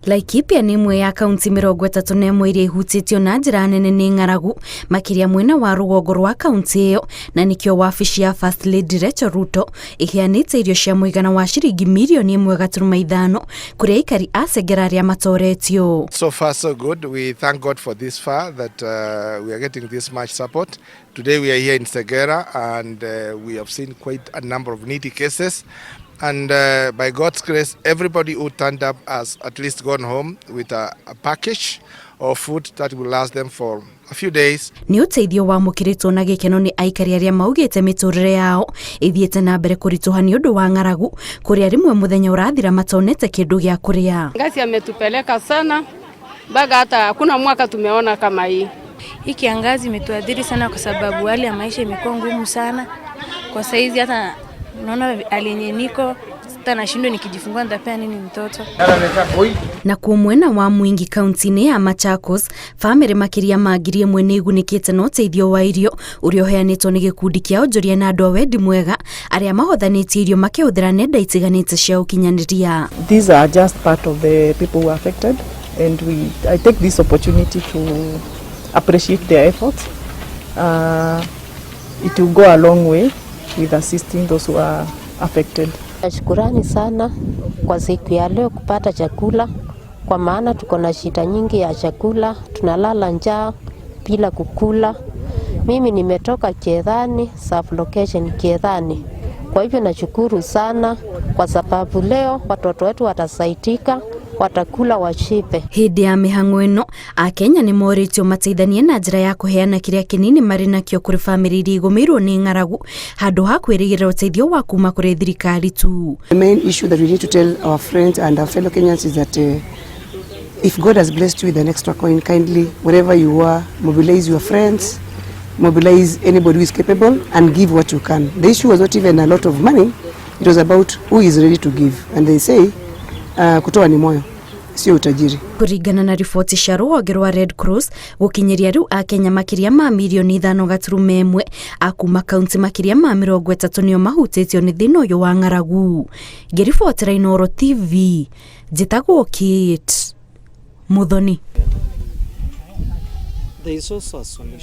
Laikipia nĩ ĩmwe ya kaunti 31 iria ihutĩtio na njĩra nene nĩ ng'aragu, makĩria mwena wa rũgongo rwa kaunti ĩyo, na nĩkĩo wabici ya First Lady Rachel Ruto ĩheanĩte irio cia mũigana wa ciringi mirioni 1.5 kũrĩ aikari a Segera arĩa matoretio. So far, so good. We thank God for this far that we are getting this much support. Today we are here in Segera and we have seen quite a number of needy cases. And by God's grace, everybody who turned up has at least gone home with a package of food that will last them for a few days. Nĩ ũteithio wamũkĩrĩtwo na gĩkeno nĩ aikari arĩa maugĩte mĩtũrĩre yao ĩthiĩte na mbere kũritũha nĩ ũndũ wa ng'aragu, kũrĩa rĩmwe mũthenya ũrathira matonete kĩndũ gĩa kũrĩa. Kiangazi ametupeleka sana mpaka hata hakuna mwaka tumeona kama hii. Hii kiangazi imetuadhiri sana kwa sababu hali ya maisha imekuwa ngumu sana. Kwa saizi hata naona hali yenye niko hata nashindwa, nikijifungua nitapea nini mtoto? Na kuo mwena wa Mwingi kaunti-inĩ ya Machakos, bamĩrĩ makĩria ma 1,000 nĩ igunĩkĩte na ũteithio wa irio ũrĩa ũheanĩtwo nĩ gĩkundi kĩa onjoria na andũ a wendi mwega arĩa mahothanĩtie irio makĩhũthĩra nenda itiganĩte cia ũkinyanĩria. These are just part of the people who are affected, and I take this opportunity to appreciate their efforts. It will go a long way with assisting those who are affected. Shukurani sana kwa siku ya leo kupata chakula, kwa maana tuko na shida nyingi ya chakula, tunalala njaa bila kukula. Mimi nimetoka Kiethani, sub location Kiethani. Kwa hivyo nashukuru sana kwa sababu leo watoto wetu watasaidika, watakula washibe. Hĩndĩ ya mĩhang'o ĩno, akenya nĩ morĩtio mateithanie na njĩra ya kũheana kĩrĩa kĩnini marĩ nakĩo kũrĩ bamĩrĩ iria igũmĩirwo nĩ ng'aragu handũ ha kwĩrĩgĩrĩra ũteithio wa kuma kũrĩ thirikari tu. The main issue that we need to tell our friends and our fellow Kenyans is that if God has blessed you with an extra coin, kindly, wherever you are, mobilize your friends, mobilize anybody who is capable, and give what you can. The issue was not even a lot of money, it was about who is ready to give. And they say, kutoa ni moyo, sio utajiri. Kũringana na riboti cia rũhonge rwa Red Cross, gũkinyĩria rĩu akenya makĩria ma mirioni 5.1 a kuma kaunti makĩria ma 30 nĩo mahutĩtio nĩ thĩna ũyũ wa ng'aragu. Ngĩribotera Inooro TV, njĩtagwo Kate Muthoni. There is also a solution.